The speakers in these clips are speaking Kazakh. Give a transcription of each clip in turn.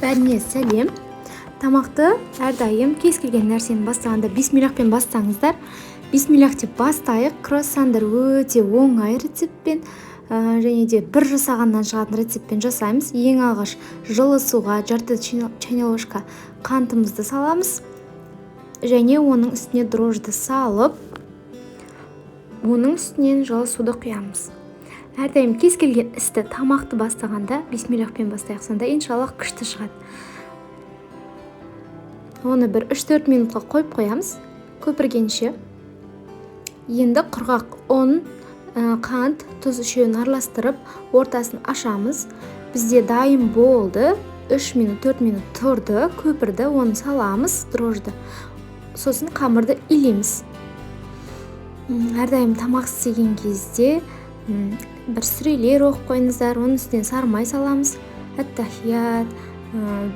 Бәріне сәлем. Тамақты әрдайым кез келген нәрсені бастағанда бисмиллахпен бастаңыздар. Бисмиллах деп бастайық. Круассандар өте оңай рецептпен, және де бір жасағаннан шығатын рецептпен жасаймыз. Ең алғаш жылы суға жарты чайная ложка қантымызды саламыз. Және оның үстіне дрожжды салып, оның үстінен жылы суды құямыз. Әрдайым кез келген істі, тамақты бастағанда бисмиллахпен бастайық, сонда иншаллах күшті шығады. Оны бір 3-4 минутқа қойып қоямыз көпіргенше. Енді құрғақ ұн, қант, тұз үшеуін араластырып, ортасын ашамыз. Бізде дайын болды. 3 минут, 4 минут тұрды, көпірді, оны саламыз, дрожжды. Сосын қамырды илейміз. Әрдайым тамақ істеген кезде бір сүрелер оқып қойыңыздар, оның үстіне сары май саламыз, әттахият,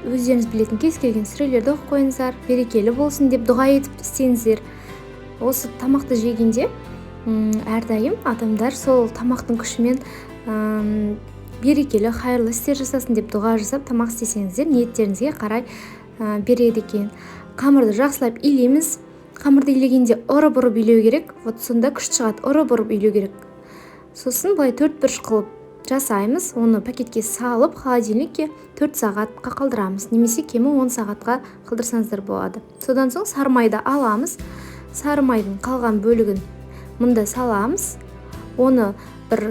өздеріңіз білетін кез келген сүрелерді оқып қойыңыздар, берекелі болсын деп дұға етіп істеңіздер. Осы тамақты жегенде, әрдайым адамдар сол тамақтың күшімен, берекелі, хайырлы істер жасасын деп дұға жасап тамақ істесеңіздер, ниеттеріңізге қарай, береді екен. Қамырды жақсылап илейміз. Қамырды илегенде ұрып-ұрып илеу керек. Вот сонда күшті шығады, ұрып-ұрып илеу керек. Сосын былай төрт бұрыш қылып жасаймыз. Оны пакетке салып, холодильникке 4 сағатқа қалдырамыз. Немесе кемі 10 сағатқа қалдырсаңыздар болады. Содан соң сары майды аламыз. Сары майдың қалған бөлігін мұнда саламыз. Оны бір,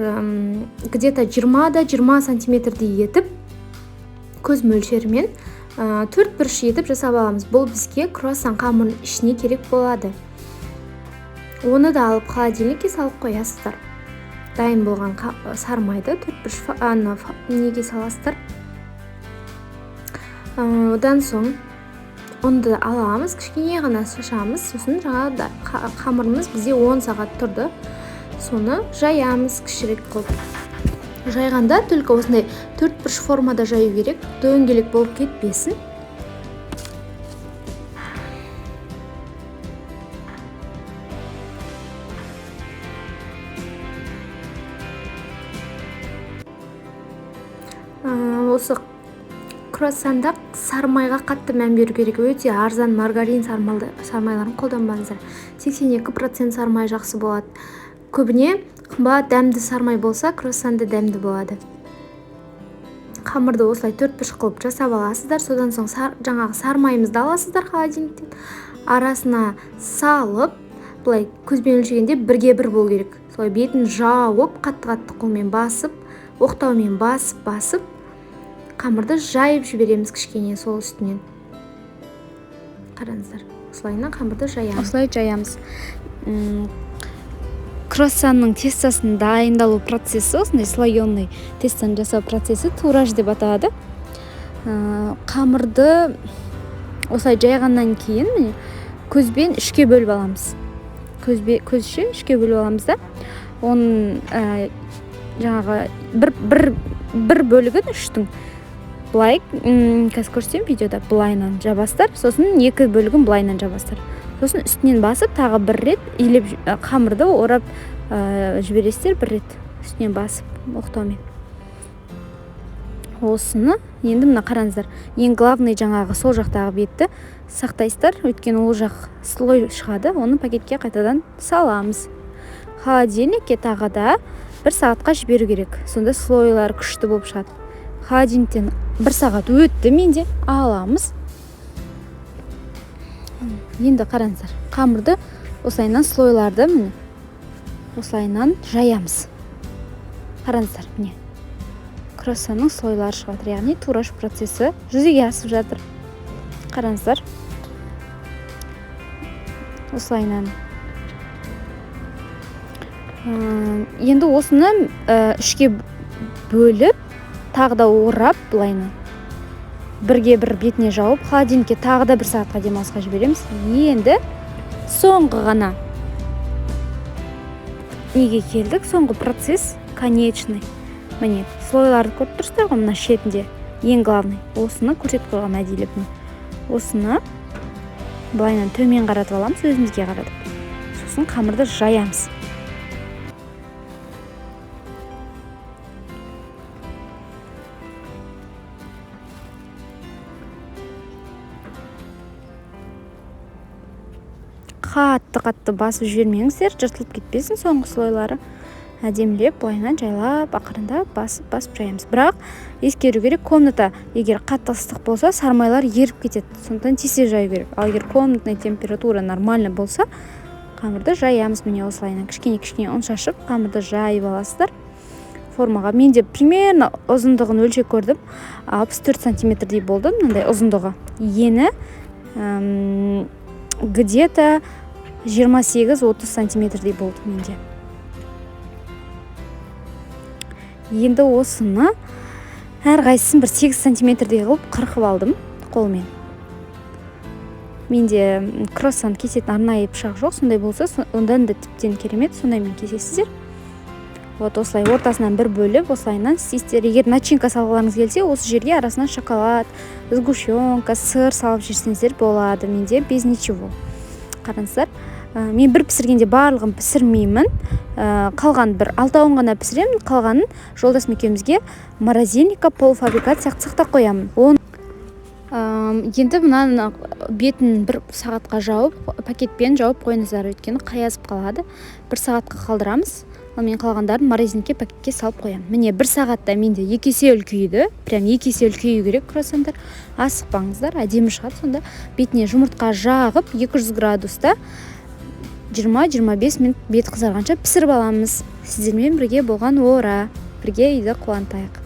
где-то жиырма да жиырма сантиметрдей етіп, көз мөлшерімен, төрт бұрыш етіп жасап аламыз. Бұл бізге круассан қамырының ішіне керек болады. Оны да алып холодильникке салып қоясыздар. Дайын болған сары майды төрт бұрыш неге саласыздар. Одан соң ұнды аламыз, кішкене ғана шашамыз. Сосын жаңа қамырымыз бізде 10 сағат тұрды. Соны жаямыз кішірек қылып. Жайғанда только осындай төрт бұрыш формада жаю керек, дөңгелек болып кетпесін. Осы круассанда сары майға қатты мән беру керек. Өте арзан маргарин сары майларын қолданбаңыздар. 82% сары май жақсы болады. Көбіне қымбат дәмді сары май болса, круассан да дәмді болады. Қамырды осылай төрт бұрыш қылып жасап аласыздар. Содан соң жаңағы сары майымызды аласыздар холодильниктен. Арасына салып, былай көзбен өлшегенде бірге бір болу керек. Солай бетін жауып, қатты-қатты қолмен басып, оқтаумен басып-басып, қамырды жайып жібереміз кішкене сол үстінен. Қараңыздар, осылайынан қамырды жаямыз. Осылай жаямыз. Круассанның тестосының дайындалу процесі, осындай слоеный тестоны жасау процесі тураж деп аталады. Қамырды осылай жайғаннан кейін міне көзбен үшке бөліп аламыз. Көзше үшке бөліп аламыз да, оның, жаңағы бір бөлігін үштің былай, қазір көрсетемін видеода, былайынан жабасыздар, сосын екі бөлігін былайынан жабасыздар. Сосын үстінен басып тағы бір рет илеп қамырды орап, жібересіздер, бір рет үстінен басып оқтаумен. Осыны енді мына қараңыздар, ең главный жаңағы сол жақтағы бетті сақтайсыздар, өйткені ол жақ слой шығады, оны пакетке қайтадан саламыз. Холодильникке тағы да бір сағатқа жіберу керек, сонда слойлар күшті болып шығады. Холодильниктен бір сағат өтті, менде аламыз. Енді қараңыздар, қамырды осылайынан слойларды міне осылайынан жаямыз. Қараңыздар, міне круассанның слойлары шығып жатыр, яғни тураж процесі жүзеге асып жатыр. Қараңыздар, осылайынан. Енді осыны, үшке бөліп, тағы да орап, былайынан бірге бір бетіне жауып, холодильникке тағы да бір сағатқа демалысқа жібереміз. Енді соңғы ғана неге келдік, соңғы процесс конечный. Міне слойларды көріп тұрсыздар ғой, мына шетінде ең главный осыны көрсетіп қойған әдейілеп. Міне осыны былайынан төмен қаратып аламыз, өзімізге қаратып, сосын қамырды жаямыз. Қатты қатты басып жібермеңіздер, жыртылып кетпесін соңғы слойлары. Әдемілеп былайынан жайлап, ақырындап басып басып жаямыз. Бірақ ескеру керек, комната егер қатты ыстық болса, сармайлар еріп кетеді, сондықтан тез тез жаю керек. Ал егер комнатная температура нормально болса, қамырды жаямыз. Міне, осылайынан кішкене кішкене ұн шашып, қамырды жайып аласыздар формаға. Менде примерно ұзындығын өлшеп көрдім, 64 сантиметрдей болды мынандай ұзындығы, ені где-то 28-30 сантиметрдей болды менде. Енді осыны әрқайсысын бір 8 сантиметрдей қылып қырқып алдым қолмен. Менде круассан кесетін арнайы пышақ жоқ, сондай болса, ондан да тіптен керемет, сондаймен кесесіздер. Вот осылай ортасынан бір бөліп, осылайынан істейсіздер. Егер начинка салғыларыңыз келсе, осы жерге арасынан шоколад, сгущенка, сыр салып жіберсеңіздер болады. Менде без ничего. Қараңыздар, мен бір пісіргенде барлығын пісірмеймін, қалған бір алтауын ғана пісіремін, қалғанын жолдасым екеумізге морозильникқа полуфабрикат сияқты сақтап қоямын. Енді мынаны бетін бір сағатқа жауып, пакетпен жауып қойыңыздар, өйткені қаязып қалады. Бір сағатқа қалдырамыз. Ал мен қалғандарын морозильникке пакетке салып қоямын. Міне, бір сағатта менде 2 есе үлкейді. Прям 2 есе үлкею керек круассандар. Асықпаңыздар, әдемі шығады сонда. Бетіне жұмыртқа жағып, 200 градуста 20-25 минут бет қызарғанша пісіріп аламыз. Сіздермен бірге болған Ора. Бірге үйді қуантайық.